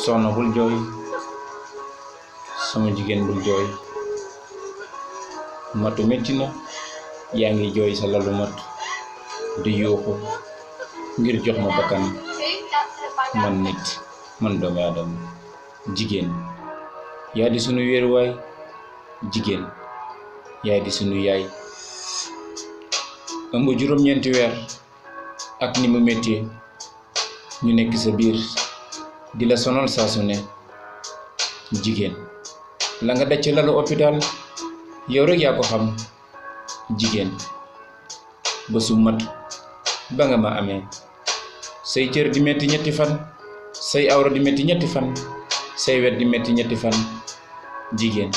soxna bul jooy, sama jigéen bul jooy, matu metti na, yaa ngi jooy sa lalu mat di yuuxu ngir jox ma bakkan. Man nit, man doomu aadama, jigéen yaa di sunu wéeruwaay, jigéen yaa di sunu yaay. ëmb juróom-ñeenti weer ak ni mu métti ñu nekk sa biir di la sonal saa su ne. jigéen la nga daj ci lalu hôpital yow rek yaa ko xam. jigéen bésu mat ba nga ma amee say cër di metti ñetti fan, say awra di metti ñetti fan, say wet di metti ñetti fan. jigéen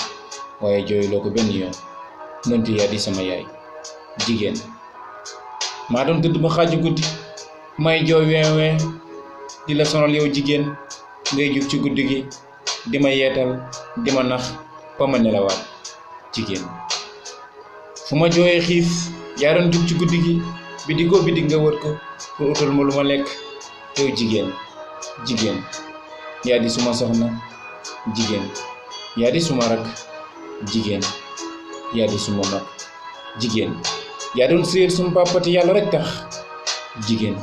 waaye jooyloo ko benn yoon, nonti yaa di sama yaay. jigéen maa doon tëdd ba xaaju guddi may jooy weewee di la sonal yow jigéen, ngay jug ci guddi gi di ma yeetal di ma nax ba ma nelawaat. jigéen fu ma jooyee xiif yaa doon jug ci guddi gi bidig nga wër ko pour utal ma lu ma lekk. yow jigéen yaa di suma soxna, jigéen yaa di suma rak, jigéen yaa di suma mag. jigéen yaa doon séer suma papati yàlla rek tax. jigéen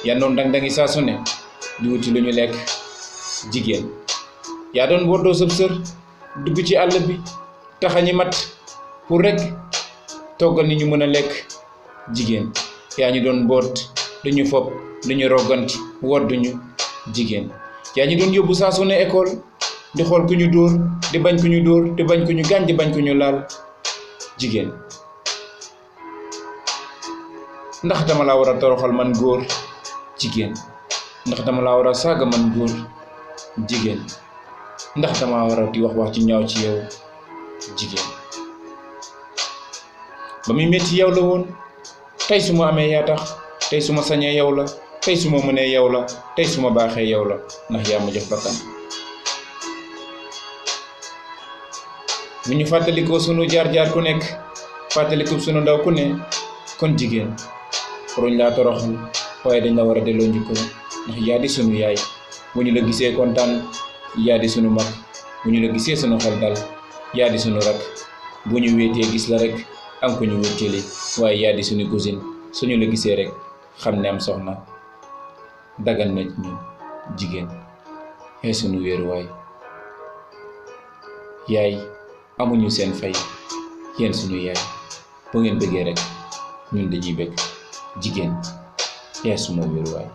yaa doon dang-dangi saa su ne di wuti lu ñu lekk. jigéen yaa doon woddoo sëb sër dugg ci àll bi taxañi mat pour rek toggal ni ñu mën a lekk. jigéen yaa ñu doon boot duñu fopp duñu rogganti wodduñu. jigéen yaa ñu doon yóbbu saa su ne école di xool ku ñu dóor di bañ ku ñu dóor di bañ ku ñu gaañ di bañ ku ñu laal. jigéen ndax dama laa war a toroxal man góor. jigéen ndax dama laa war a saaga man góor. jigéen ndax dama war a di wax ci ñaaw ci yow. jigéen ba muy metti yow la woon, tey su ma amee yaa tax, tey su ma sañee yow la, tey su ma mënee yow la, tey su ma baaxee yow la, ndax yaa ma jox bakkan. bu ñu fàttalikoo sunu jaar-jaar ku nekk fàttaliku sunu ndaw ku ne, kon jigéen waruñ laa toroxal waaye dañ la war a delloo njukkal, ndax yaa di sunu yaay. bu ñu la gisee kontaan yaa di sunu mag, bu ñu la gisee sunu xel dal yaa di sunu rak, bu ñu wéetee gis la rek am ko ñu wéeteli, waaye yaa di sunu cousine. suñu la gisee rek xam ne am soxna dagal na ñu. jigéen xee sunu wéeruwaay. yaay amuñu seen fay, yéen sunu yaay bu ngeen bëggee rek ñun dañuy bëgg. jigéen xee suma wéeruwaay.